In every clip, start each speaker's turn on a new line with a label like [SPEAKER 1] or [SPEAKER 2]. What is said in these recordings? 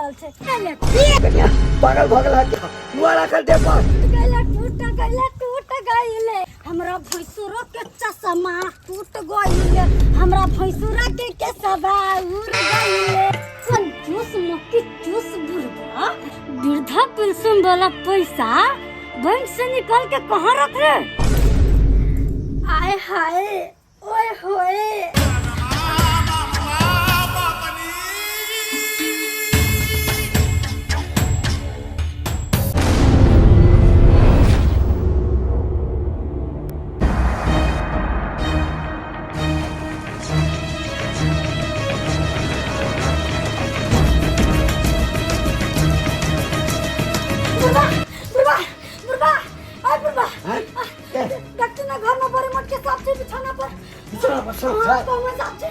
[SPEAKER 1] रहल छै। गइले
[SPEAKER 2] कनिया, पागल भऽ गेल है क्या? नुआ राखल देह पर।
[SPEAKER 1] गइले, टूट गइले, टूट गइले हमरा भैंसुरो के चश्मा, टूट गइले हमरा भैंसुरा के केसवा उड़ गइले। कंजूस मक्की चूस बुढ़बा, वृद्धा पेंशन वाला पैसा बैंक से निकाल के कहाँ रख रे? आय हाय, ओए होए। बुढ़बा, बुढ़बा, बुढ़बा, आय बुढ़बा।
[SPEAKER 2] हैं? के?
[SPEAKER 1] देखते ना, घर में बड़े मोट के सांप छै बिछौना पर।
[SPEAKER 2] बिछौना पर सांप
[SPEAKER 1] हाँ,
[SPEAKER 2] छै?
[SPEAKER 1] गौवा सांप छै।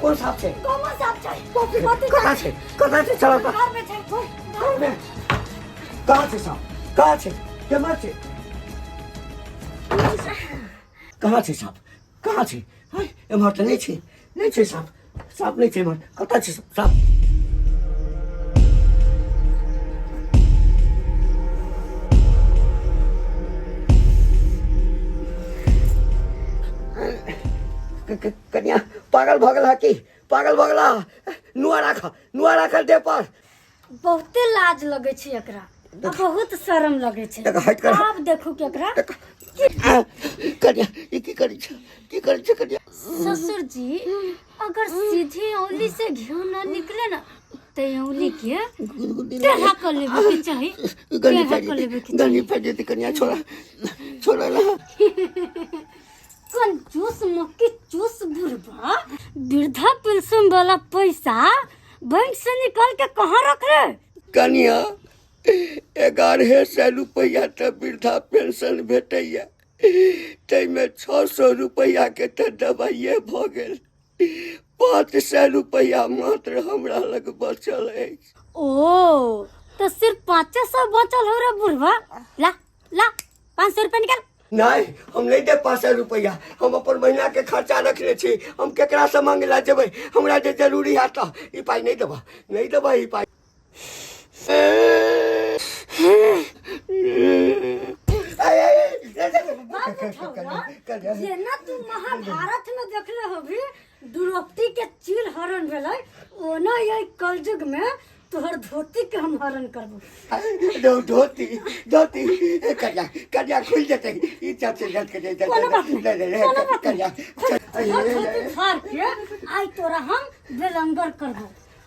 [SPEAKER 2] कोन सांप छै?
[SPEAKER 1] गौवा सांप छै।
[SPEAKER 2] बाप रे,
[SPEAKER 1] कथी
[SPEAKER 2] कतऽ छै? कतऽ छै? चल तऽ।
[SPEAKER 1] घर में छै।
[SPEAKER 2] घर में। कहाँ छै सांप? कहाँ छै? केम्हर छै? कहाँ छै सांप? कहाँ छै? हैं? एम्हर तऽ नहि छै, नहि छै सांप, सांप नहि छै एम्हर। कतऽ छै सांप? कनिया, पागल भऽ गेल की? पागल भऽ गेला? नुआ राख, नुआ राखल देह पर।
[SPEAKER 1] बहुते लाज लगै छै एकरा आ बहुत शरम लगै छै।
[SPEAKER 2] देखा, हटि कर।
[SPEAKER 1] आब देखू के एकरा।
[SPEAKER 2] आ, कनिया, ई की करै छै? की करै छै कनिया?
[SPEAKER 1] ससुर जी, अगर सीधी उंगली से घी न निकले ना तो उंगली के टेढ़ा कर लेबे के चाही।
[SPEAKER 2] गली
[SPEAKER 1] टेढ़ा कर लेबे के
[SPEAKER 2] गली फट जेतै कनिया, छोड़ा, छोड़ा ना।
[SPEAKER 1] कंजूस मक्की चूस बुढ़बा, वृद्धा पेंशन वाला पैसा बैंक से निकाल के कहाँ रख रे?
[SPEAKER 2] कनिया, 1100 रुपैआ तऽ वृद्धा पेंशन भेटैया, ताहिमे 600 रुपैआके तऽ दबाइए भऽ गेल, 500 रुपैआ मात्र हमरा लग बचल अछि।
[SPEAKER 1] ओ तो सिर्फ 500 बचल हो रे बुढ़बा? ला ला, 500 रुपया निकाल।
[SPEAKER 2] नहि, हम नहि देब 500 रुपैआ। हम अपन महीनाके खर्चा रखने छी, हम केकरासँ मांगे ला जेबै? हमरा जे जरूरी हैत तऽ ई पाइ नहि देबह, नहि देबह ई पाइ।
[SPEAKER 1] जेना तू महाभारत में देखले होबी, द्रौपदी के चीर हरण भेलै, ओना यही कलयुग में तोहर धोती के हम हरण करबो।
[SPEAKER 2] धोती, धोती कनिया, कनिया, खुलि जेतै ई चल चल के।
[SPEAKER 1] कोनो बात नहीं,
[SPEAKER 2] नहीं, नहीं,
[SPEAKER 1] कोनो बात
[SPEAKER 2] कनिया।
[SPEAKER 1] नहीं। धोती फाड़ के आई तोरा हम बेलंगर करबो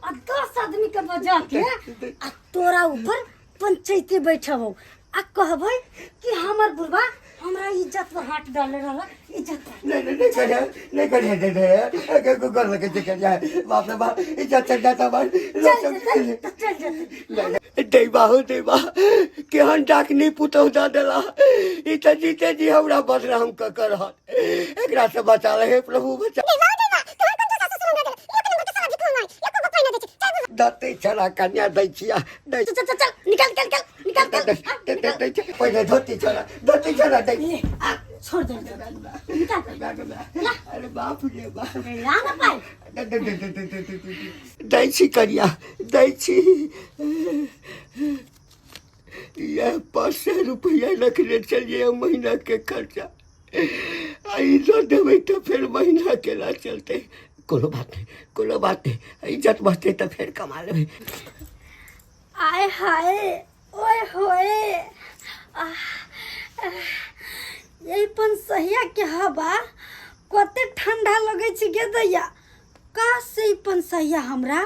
[SPEAKER 1] आ 10 आदमी के बजा के आ तोरा ऊपर पंचायती बैठबो आ कहबै कि हमर बुढ़बा हमरा इज्जत पर हाथ डाले रहल, इज्जत पर।
[SPEAKER 2] नहीं नहीं नहीं कनिया, नहीं कनिया, नहीं नहीं, कर लगे छै कनिया, बाप रे बाप, इज्जत चल जाता हमार।
[SPEAKER 1] चल जेतै तऽ चल जेतै।
[SPEAKER 2] दैबा हो दैबा, केहन डाकनी पुतहु दऽ देला! ई तऽ जीते जी हमरा बदनाम कऽ कऽ रहत। एकरा से बचा ले हे प्रभु, बचा दते। छड़ा कन्या, दै छिया, दै।
[SPEAKER 1] चल चल चल, निकाल निकाल निकाल निकाल निकाल।
[SPEAKER 2] दै छै, पहिले धोती छोड़ा, धोती छोड़ा, दै।
[SPEAKER 1] ले, आ, छोड़ दे, निकाल।
[SPEAKER 2] अरे बाप रे बाप।
[SPEAKER 1] ला ना पाई।
[SPEAKER 2] दै छी कनिया, दै छी। इएह 500 रुपैआ रखने छलियै महीना के खर्चा, आ ई दऽ देबै तऽ फेर महीना केना चलतै? कोनो बात नहि, कोनो बात नहि, इज्जत बचतै तऽ फेर कमा लेबै।
[SPEAKER 1] आय हाय, ओए होए, आह, आह, यही पन सहिया के हवा कते ठंडा लगै छै गे दैया। काश से ई पनसहिया हमरा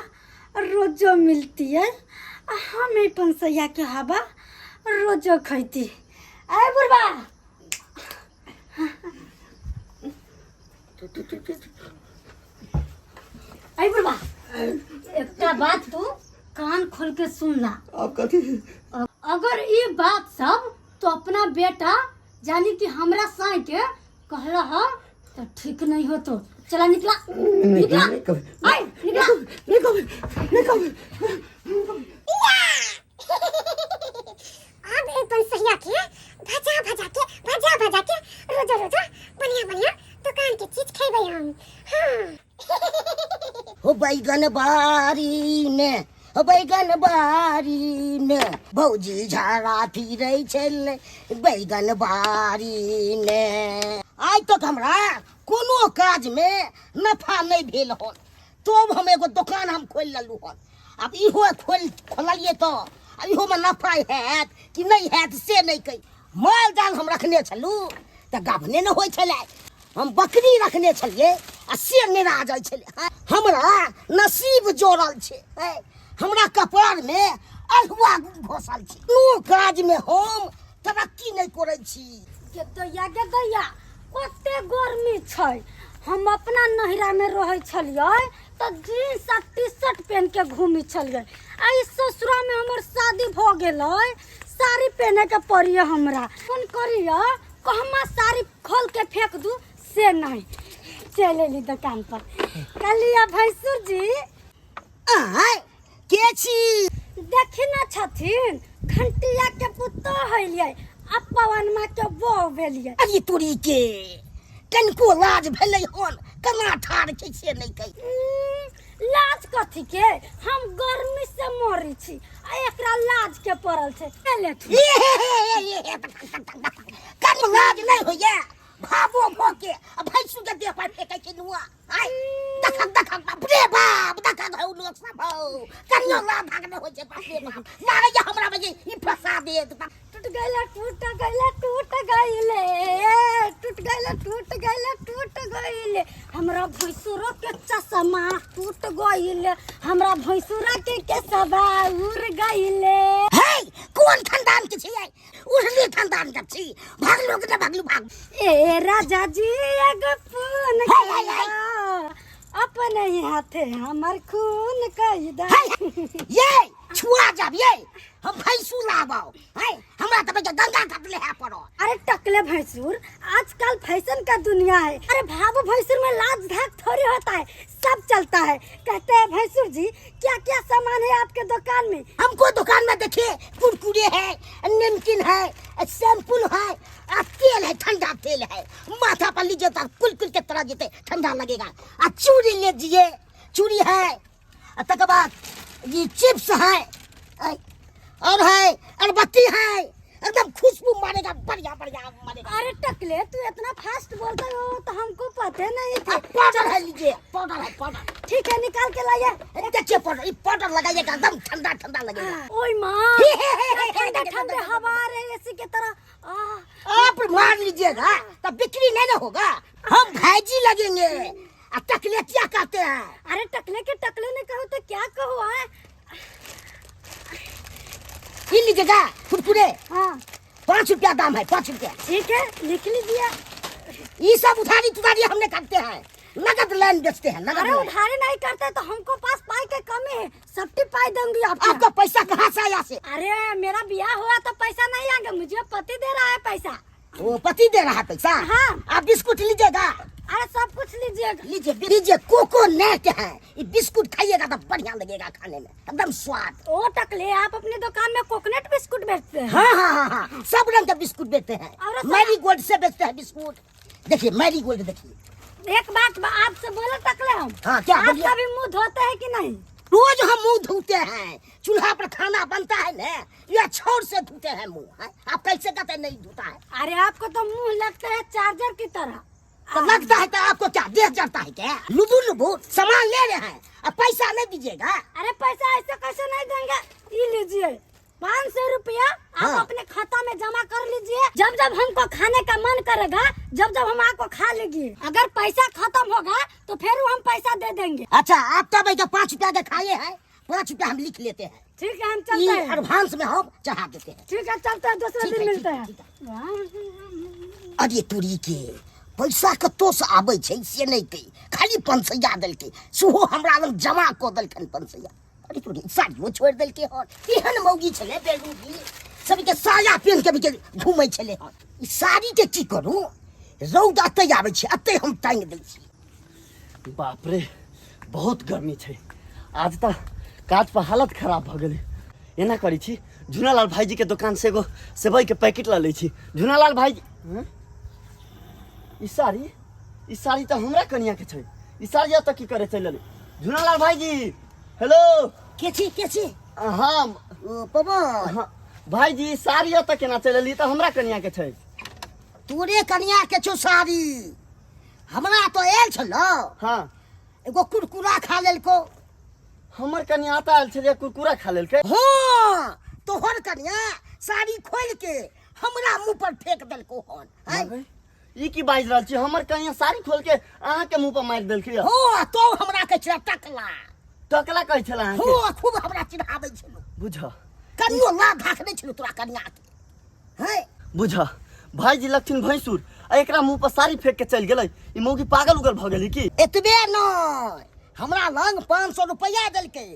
[SPEAKER 1] रोजो मिलती है आ हम ई पनसहिया के हवा रोजो खैती। आय बुढ़बा, आय बुढ़बा, एकटा बात तू कान खोल के सुन ला।
[SPEAKER 2] आब कथी?
[SPEAKER 1] अगर ई बात सब तो अपना बेटा यानी कि हमरा साई के कहला ह तो ठीक नहीं हो। तो चला, निकला निकला।
[SPEAKER 2] नहीं कभी।
[SPEAKER 1] आय निकला।
[SPEAKER 2] नहीं कभी, नहीं कभी।
[SPEAKER 3] अब एक सहिया के भजा भजा के, भजा भजा के रोजो रोजो बढ़िया बढ़िया दुकान के चीज खेबै हम। हाँ।
[SPEAKER 4] हो बैगन बारी में बैगन बारीमे। भौजी झाड़ा फिरै छलै बैगन बारीमे। आइ तक हमरा कोनो काजमे नफा नहि भेल हन, तब हम एगो दोकान हम खोलि लेलहुँ हन। आब इहो खोललियै तऽ आब इहोमे नफा हैत कि नहि हैत से नहि कहि। माल जाल हम रखने छलहुँ तऽ गाभने नहि होइ छलै। हम बकरी रखने छलियै आ से नेरा जाइ छलै। हमरा नसीब जोड़ल छै, हमरा कपारमे अल्हुआ घोसल छै। कोनो काजमे हम तरक्की नहि करै छी।
[SPEAKER 1] गे दैया, गे दैया, कते गर्मी छै। हम अपना नहिरामे रहै छलियै तऽ जीन्स आ टी शर्ट पहिन के घूमै छलियै, आ ई ससुरामे हमर शादी भऽ गेलै, साड़ी पहने के पड़िए हमरा। फोन करिए कहमा साड़ी खोल के फेंक दू, से नहीं। चल एली दुकान पर। कहलिए भैंसुर जी।
[SPEAKER 4] आय, के छी?
[SPEAKER 1] देखी ना छथिन, घंटिया के पुतोह होलियै आ पवनमा के बहू भेलियै।
[SPEAKER 4] अरे तोरी के, कनिको लाज भेलै हन? केना ठाढ़ छै से नहि कहि।
[SPEAKER 1] लाज कथी के? हम गर्मी से मरै छी आ एकरा लाज के पड़ल छै। चले तू।
[SPEAKER 4] कनि लाज नहि होइया भावो भऽ के आ भैंसु के देह पर फेकै छै नुआ। आय देखक देखक, बाप रे बाप, देखक हौ लोक सब हौ, कनियो लाज भाग नहि होइ छै। बाप रे बाप, लागैया हमरा बजे ई फंसा देत।
[SPEAKER 1] टूट गइले, टूट गइले, टूट गइले, टूट गइले, टूट गइले, टूट गइले, हमरा भैंसुरो के चश्मा टूट गइले, हमरा भैंसुरा के केसवा उड़ गइले।
[SPEAKER 4] हे, कोन खानदान के छियै? उड़ली खानदान के छी। भागलू कि नहि भागलू? भाग।
[SPEAKER 1] ए राजा जी, एगो फोन
[SPEAKER 4] हे, हे, हे।
[SPEAKER 1] कइला, अपने ही हाथे हमर खून कइदा।
[SPEAKER 4] हे, ये छुआ जाब ये, हम भैंसू लाबो है, हमरा तऽ बच्चा गंगा घाट ले है पड़ो।
[SPEAKER 1] अरे टकले भैंसुर, आजकल फैशन का दुनिया है। अरे भाबू भैंसुर में लाज धाक थोड़ी होता है, सब चलता है। कहते हैं भैंसुर जी, क्या क्या सामान है आपके दुकान में?
[SPEAKER 4] हमको दुकान में देखिए, कुरकुरे है, नमकीन है, शैम्पू है, आ तेल है, ठंडा तेल है, माथा पर लीजिए तो कुल कुल के तरह जीते ठंडा लगेगा। आ चूड़ी लीजिए, चूड़ी है, आ तकर बाद ये चिप्स है, और है अगरबत्ती है, एकदम खुशबू मारेगा, बढ़िया बढ़िया मारेगा।
[SPEAKER 1] अरे टकले, तू इतना फास्ट बोलता हो तो हमको पते नहीं थे।
[SPEAKER 4] आ, पाउडर है, लीजिए, पाउडर है, पाउडर।
[SPEAKER 1] ठीक है, निकाल के लाइए।
[SPEAKER 4] देखिए पाउडर, ये पाउडर लगाइएगा एकदम ठंडा ठंडा लगेगा।
[SPEAKER 1] ओए माँ,
[SPEAKER 4] हे, हे, हे, हे,
[SPEAKER 1] ठंडा
[SPEAKER 4] हे,
[SPEAKER 1] ठंडा
[SPEAKER 4] हे,
[SPEAKER 1] हवा आ रही है एसी के तरह।
[SPEAKER 4] आप मार लीजिएगा तो बिक्री नहीं ना होगा, हम भाईजी लगेंगे। आ टकले क्या कहते हैं?
[SPEAKER 1] अरे टकले के टकले ने कहो तो क्या कहो? आ
[SPEAKER 4] ये लीजिएगा कुरकुरे।
[SPEAKER 1] हाँ।
[SPEAKER 4] 5 रुपया दाम है, 5 रुपया।
[SPEAKER 1] ठीक है, लिख लीजिए।
[SPEAKER 4] ये सब उधारी तुधारी हमने करते हैं, नगद लाइन बेचते हैं, नगद
[SPEAKER 1] अरे
[SPEAKER 4] लाइन।
[SPEAKER 1] उधारी नहीं करते तो हमको पास पाई के कमी है, सबटी पाई दूंगी आपको।
[SPEAKER 4] आपका पैसा कहाँ से आया से?
[SPEAKER 1] अरे मेरा ब्याह हुआ तो पैसा नहीं आएगा, मुझे पति दे रहा है पैसा।
[SPEAKER 4] वो पति दे रहा है पैसा?
[SPEAKER 1] हाँ।
[SPEAKER 4] आप बिस्कुट लीजिएगा।
[SPEAKER 1] अरे सब कुछ लीजिएगा।
[SPEAKER 4] लीजिए लीजिए, कोकोनट है, ये बिस्कुट खाइएगा तो बढ़िया लगेगा खाने में, एकदम स्वाद।
[SPEAKER 1] ओ टकले, आप अपने दुकान में कोकोनट बिस्कुट बेचते हैं?
[SPEAKER 4] हाँ हाँ हाँ हाँ, सब रंग के बिस्कुट बेचते हैं।
[SPEAKER 1] और सब-
[SPEAKER 4] मैरी गोल्ड से बेचते हैं बिस्कुट। देखिए मैरी गोल्ड देखिए।
[SPEAKER 1] एक बात आपसे बोले टकले हम।
[SPEAKER 4] हाँ, क्या
[SPEAKER 1] आप
[SPEAKER 4] बोलिए?
[SPEAKER 1] कभी मुंह धोते हैं कि नहीं?
[SPEAKER 4] रोज हम मुंह धोते हैं, चूल्हा पर खाना बनता है ना, या छौर से धोते हैं मुंह। हैं? आप कैसे कहते हैं नहीं धोता है?
[SPEAKER 1] अरे आपको तो मुंह लगता है चार्जर की तरह।
[SPEAKER 4] तो लगता है तो आपको क्या देह जलता है क्या? लुबु लुबु सामान ले रहे हैं अब पैसा नहीं दीजिएगा।
[SPEAKER 1] अरे पैसा ऐसे कैसे नहीं देंगे, ये लीजिए 500 रुपया, आप
[SPEAKER 4] हाँ।
[SPEAKER 1] अपने खाता में जमा कर लीजिए। जब जब हमको खाने का मन करेगा, जब जब हम आपको खा लेंगे। अगर पैसा खत्म होगा तो फिर हम पैसा दे देंगे।
[SPEAKER 4] अच्छा, आप तब एक 5 रुपया के खाए हैं, 5 रुपया हम लिख लेते हैं।
[SPEAKER 1] ठीक है, हम चलते
[SPEAKER 4] ये
[SPEAKER 1] हैं।
[SPEAKER 4] एडवांस में हम चढ़ा देते हैं।
[SPEAKER 1] ठीक है, चलते हैं, दूसरे
[SPEAKER 4] ठीक
[SPEAKER 1] दिन
[SPEAKER 4] है,
[SPEAKER 1] मिलते
[SPEAKER 4] ठीक है,
[SPEAKER 1] हैं।
[SPEAKER 4] ठीक है। अरे तोरी के पैसा कतौ से आबै छै से नहीं कही, खाली 500 देलकै, सेहो हमरा लग जमा कऽ देलखिन 500। अरे तोरी साड़ियो छोड़ि देलकै हन। एहन मौगी छलै बेलूगी, सबके साया पेन्ह के भी घूमै छलै हन। ई साड़ीके की करू, रौद एतै आबै छै, एतै हम टाँगि दै छी।
[SPEAKER 5] बाप रे, बहुत गर्मी छै आज तऽ काज पर हालत खराब भऽ गेलै। एना करै छी, झुनालाल भाईजी के दोकान से एगो सेवई के पैकेट लऽ लै छी। झुनालाल भाईजी, हँ? ई साड़ी तऽ हमरा कनिया के छै, ई साड़ी एतऽ की करे चलि एलै? झुनालाल भाईजी, हेलो।
[SPEAKER 4] के छी के छी?
[SPEAKER 5] हम।
[SPEAKER 4] ओ पवन।
[SPEAKER 5] हाँ, भाईजी साड़ी ओतऽ केना चलि एली? तऽ हमरा कनिया के छै।
[SPEAKER 4] तोरे कनिया के छौ साड़ी। हमरा तो आयल छलो।
[SPEAKER 5] हाँ।
[SPEAKER 4] एगो कुरकुरा खा लेलको।
[SPEAKER 5] हमर कनिया तऽ आयल छलै, कुरकुरा खा लेलकै?
[SPEAKER 4] हाँ, तोहर कनिया साड़ी खोल के हमरा मुंह पर फेंक देलको हन। आँय?
[SPEAKER 5] ई की बाजि रहल छी? हमर कनिया साड़ी खोल के अहाँ के मुंह पर मारि देलकै?
[SPEAKER 4] हाँ, तो हमरा के छला टकला।
[SPEAKER 5] टकला कहै छला अहाँके?
[SPEAKER 4] हाँ, खूब हमरा चिढ़ाबै छलो।
[SPEAKER 5] बुझ,
[SPEAKER 4] कनियो लाभ भाख नहि छलो तोरा कनिया के। हैं?
[SPEAKER 5] बुझ भाईजी, लक्षण भैंसुर आ एकरा मुंह पर साड़ी फेंक के चलि गेलै। ई मौगी पागल उगल भऽ गेली की?
[SPEAKER 4] एतबे नहि, हमरा लग 500 रुपैआ देलकै,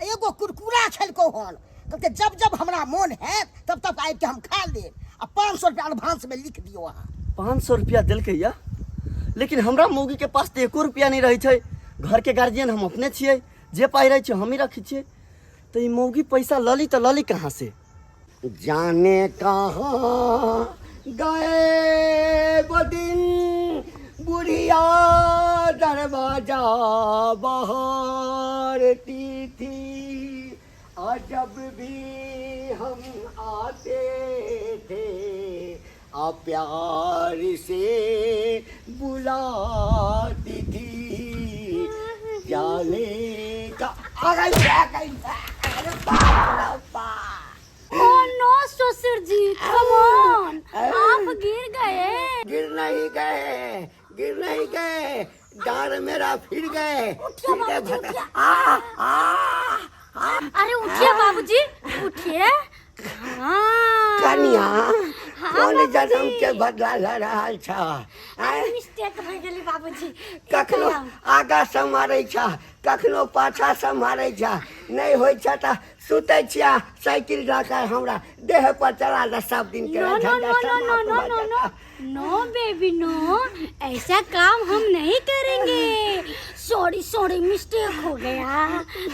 [SPEAKER 4] एगो कुरकुरा खेलको हन। कहलकै जब जब हमरा मोन हैत तब तब आबि के हम खा लेब, आ 500 रुपया एडवांस में लिख दियौ अहाँ।
[SPEAKER 5] 500 रुपया देलकै या, लेकिन हमरा मौगी के पास तऽ एको रुपया नहि रहै छै। घर के गार्जियन हम अपने छियै, जे पाइ रहै छै हमही रखै छियै। तऽ ई मौगी पैसा लली तऽ लली कहाँ से?
[SPEAKER 2] जाने कहाँ गए वो दिन, बुढ़िया दरवाजा बहारती थी, और जब भी हम आते थे आ प्यार से बुलाती थी। जाने का आ गई, आ गई, अरे बाप रे बाप।
[SPEAKER 1] ओ नो ससुर जी, कम ऑन, आप गिर गए।
[SPEAKER 2] गिर नहीं गए, गिर नहीं गए, डार मेरा फिर गए।
[SPEAKER 1] उठिए
[SPEAKER 2] फिर गए।
[SPEAKER 1] बाबूजी,
[SPEAKER 2] भटक।
[SPEAKER 1] उठिए।
[SPEAKER 2] आ आ आ।
[SPEAKER 1] अरे उठिए बाबूजी, उठिए। हाँ।
[SPEAKER 2] कनिया,
[SPEAKER 1] हाँ,
[SPEAKER 2] कोन
[SPEAKER 1] बाबूजी।
[SPEAKER 2] जन्म के बदला ल रहल छ? आँय?
[SPEAKER 1] मिस्टेक भऽ गेलै बाबूजी।
[SPEAKER 2] कखनो आगा से मारै छ, कखनो पाछा से मारै छ। नहि होइ छ तऽ सुतै छियै, साइकिल लऽ कऽ हमरा देह पर चला दे, सब दिन के
[SPEAKER 1] नो नो
[SPEAKER 2] झंझट
[SPEAKER 1] नो नो
[SPEAKER 2] समाप्त
[SPEAKER 1] नो
[SPEAKER 2] भऽ
[SPEAKER 1] नो नो
[SPEAKER 2] जेतै।
[SPEAKER 1] नो बेबी नो, ऐसा काम हम नहीं करेंगे। सॉरी सॉरी, मिस्टेक हो गया।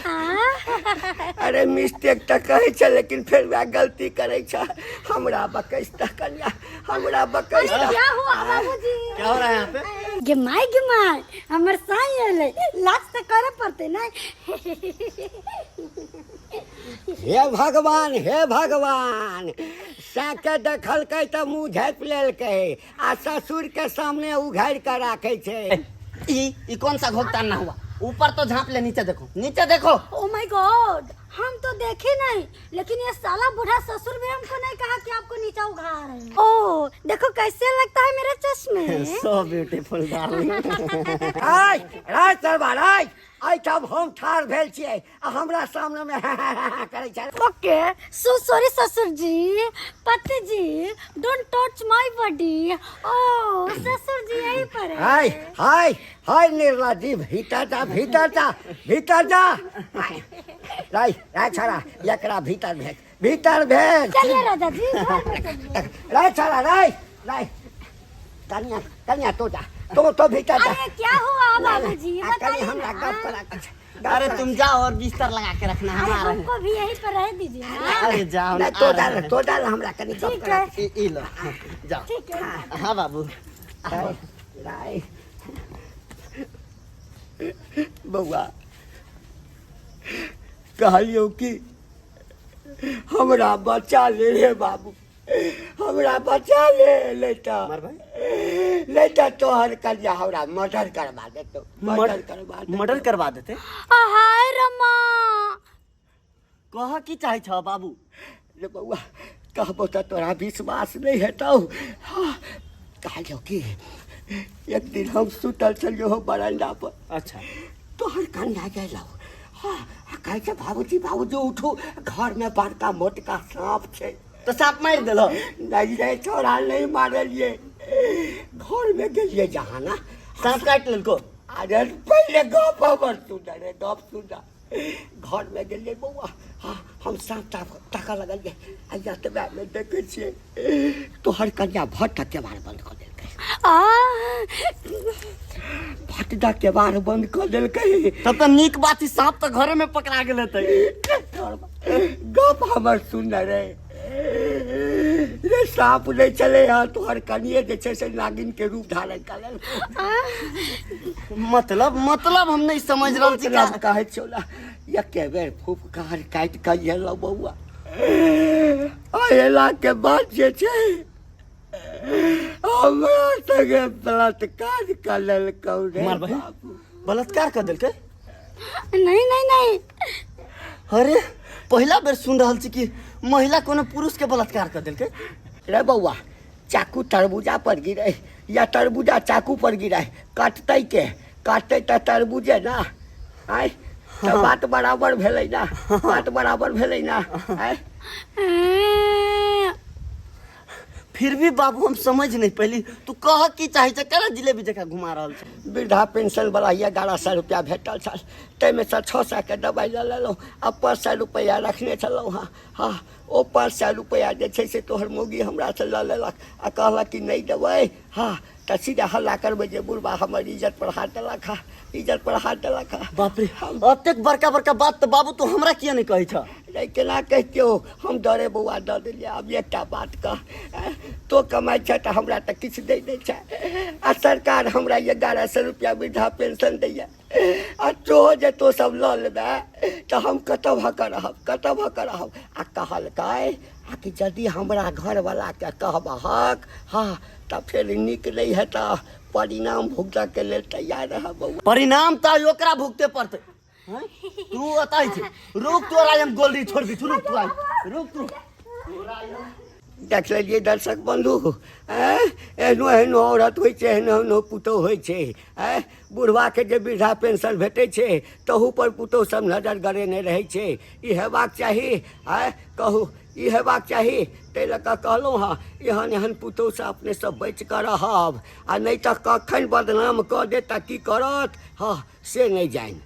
[SPEAKER 1] हाँ।
[SPEAKER 2] अरे मिस्टेक तऽ कहै छै, लेकिन फेर वएह गलती करै छ। हमरा बकैस तऽ कनिया, हमरा बकैस
[SPEAKER 1] अरे
[SPEAKER 2] तऽ।
[SPEAKER 1] क्या हुआ बाबूजी?
[SPEAKER 5] क्या हो रहा है यहाँ पे?
[SPEAKER 1] गे माय गे माय, हमर साई एलै, लाज तऽ करे पड़तै ने।
[SPEAKER 2] हे भगवान, हे भगवान, साँके देखलकै तऽ मुँह झाँपि लेलकै आ ससुर के सामने उघारि कऽ राखै छै।
[SPEAKER 5] ई ई कौन सा घोगतान ना हुआ? ऊपर तो झाँप ले, नीचे देखो, नीचे देखो।
[SPEAKER 1] ओ my God, हम तो देखे नहीं, लेकिन ये साला बूढ़ा ससुर भी हमको नहीं कहा कि आपको नीचा उघा रहे हैं। ओ देखो कैसे लगता है मेरे चश्मे।
[SPEAKER 5] So beautiful darling.
[SPEAKER 2] आय राय सरबा राय, एहिठाम हम ठाढ़ भेल छियै आ हमरा सामने मे करै छै।
[SPEAKER 1] ओके, सो सॉरी ससुर जी। पति जी, don't touch my body. ओ ससुर जी यहीं पर है।
[SPEAKER 2] हाय हाय हाय, निर्लज्जी, भीतर जा, भीतर जा, भीतर जा। हाय, राय राय छाड़ा, एकरा भीतर भेज, भीतर भेज।
[SPEAKER 1] चलिए राजा जी, घर में चलिए।
[SPEAKER 2] राय छाड़ा, राय राय, कनिया कनिया, तो जा, तो भीतर जा।
[SPEAKER 1] अरे क्या हुआ बाबूजी,
[SPEAKER 2] आ, कनी
[SPEAKER 1] बताइए
[SPEAKER 2] हमरा
[SPEAKER 1] ना।
[SPEAKER 2] गप करा के छै। गप
[SPEAKER 5] अरे
[SPEAKER 2] करा
[SPEAKER 5] तुम जाओ और बिस्तर लगा के रखना, हम
[SPEAKER 1] अरे
[SPEAKER 5] आ रहे हैं।
[SPEAKER 1] हमको भी यहीं पर रह दीजिए ना।
[SPEAKER 5] अरे जाओ ना,
[SPEAKER 2] नहीं, तो
[SPEAKER 5] आ रहे
[SPEAKER 2] डाल
[SPEAKER 5] हैं।
[SPEAKER 2] तो डाल, हमरा कनी गप
[SPEAKER 1] ठीक
[SPEAKER 2] करा
[SPEAKER 1] है।
[SPEAKER 2] के।
[SPEAKER 5] ई लो, हाँ, जाओ।
[SPEAKER 1] ठीक है।
[SPEAKER 5] हाँ बाबू।
[SPEAKER 2] राय राय बौआ, कहलियौ कि हमरा बचा ले रे बाबू, हमरा बचा ले, ले तऽ
[SPEAKER 5] मार भाई।
[SPEAKER 2] ले तऽ तोहर कन्या हमरा मर्डर करवा देतौ, मर्डर करवा देतौ।
[SPEAKER 5] मर्डर करवा देते?
[SPEAKER 1] हाय रमा।
[SPEAKER 5] कह की चाहे छ बाबू?
[SPEAKER 2] रे बौआ, कहबो तऽ तोरा विश्वास नहि हेतौ। हाँ, कहलियौ कि एक दिन हम सुतल छलियौ हो बरंडा पर।
[SPEAKER 5] अच्छा।
[SPEAKER 2] तोहर कन्या गेलौ, हाँ, आ कहै छै बाबूजी बाबूजी उठू, घरमे बड़का मोटका साँप छै।
[SPEAKER 5] तो सांप मारि देलो?
[SPEAKER 2] नहीं रे छोरा, नहीं मारलिए। घर में गेलिए जहाँ ना
[SPEAKER 5] सांप काटि लेलको?
[SPEAKER 2] अरे पहले गप हमर सुन रे, गप सुन। घर में गेलिए बौआ, हाँ, हम साँप ताप ताकऽ लगलिए, आ जतबा में देखै छियै तोहर कन्या भट्ट केबाड़ बंद कऽ देलकै।
[SPEAKER 1] आ।
[SPEAKER 2] भट्ट दा केबाड़ बंद कऽ देलकै।
[SPEAKER 5] तब तऽ नीक बात ई सांप तऽ घरे में पकड़ा गेल हेतै।
[SPEAKER 2] गप हमर सुन रे। रे साँप नहि छलै हँ, तोहर कनिए जे छै से नागिन के रूप धारण कऽ लेलकै।
[SPEAKER 5] मतलब हम नहीं समझ रहल छी।
[SPEAKER 2] मतलब कहै छियौ ने, एके बेर फुफकार काटि कऽ एलहुँ बौआ। आ एलाके बाद जे छै हमरा संगे बलात्कार कऽ लेलकौ रे।
[SPEAKER 5] मार बहिन।
[SPEAKER 2] बाबू।
[SPEAKER 5] बलात्कार कर देलकै?
[SPEAKER 1] नहीं नहीं नहीं।
[SPEAKER 5] अरे पहिला बेर सुन रहल छी कि महिला कोनो पुरुष के बलात्कार कर देलकै।
[SPEAKER 2] रे बौआ, चाकू तरबूजा पर गिरे या तरबूजा चाकू पर गिरे, काटतै के? काटतै तऽ तरबूजे ना। आय तऽ बात बराबर भेलै ना, बात बराबर भेलै ना। आय
[SPEAKER 5] फिर भी बाबू हम समझ नहीं पैली, तू कह की चाहे छै, केना जिलेबी जकाँ घुमा रहल छै?
[SPEAKER 2] वृद्धा पेंशन वाला 1100 रुपया भेटल छल, ताहिमे सँ 600 के दबाइ लऽ लेलहुँ आ 500 रुपैआ रखने छलहुँ। हँ हँ, ओ 500 रुपैआ जे छै से तोहर मौगी हमरासँ लऽ लेलक आ कहलक कि नहि देबै हँ तऽ सीधा हल्ला करबै जे बुढ़बा हमर इज्जत पर हाथ देलक हँ, इज्जत पर हाथ देलक हँ।
[SPEAKER 5] बाप रे, अतेक बड़का बड़का बात तऽ बाबू तू हमरा किया नहीं कहै छ?
[SPEAKER 2] नहि, केना कहितियौ, हम डरे बौआ दऽ देलियै। आब एकटा बात कह, तो कमाइ छै तऽ हमरा तऽ किछु दै नहि छै, आ सरकार हमरा 1100 रुपया वृद्धा पेंशन दैया, आ तो जे तो सब लऽ लेबै तऽ हम कतऽ भऽ कऽ रहब, कतऽ भऽ कऽ रहब? आ कहलकै आ कि यदि हमरा घरवलाके कहबहक हँ तऽ फेर नीक नहि हेतह, परिणाम भुगतऽके लेल तैयार रहब बौआ।
[SPEAKER 5] परिणाम तऽ ओकरा भुगते पड़तै। हैं? तू अतै छै, रुक, तोरा हम गोली छोड़बी छु, रुक तू आइ, रुक तू।
[SPEAKER 2] देख लेलियै दर्शक बंधु, एँ एहनो एहनो औरत होइ छै, एहनो एहनो पुतोहु होइ छै। एँ बुढ़बाके जे वृद्धा पेंशन भेटै छै तहू पर पुतोहु सब नजर गड़ेने रहै छै। ई हेबाक चाही? आँय कहू, ई हेबाक चाही? ताहि लऽ कऽ कहलहुँ हँ, एहन एहन पुतोहुसँ अपने सब बचि कऽ रहब, आ नहि तऽ कखन बदनाम कऽ देत आ की करत हँ से नहि जानि।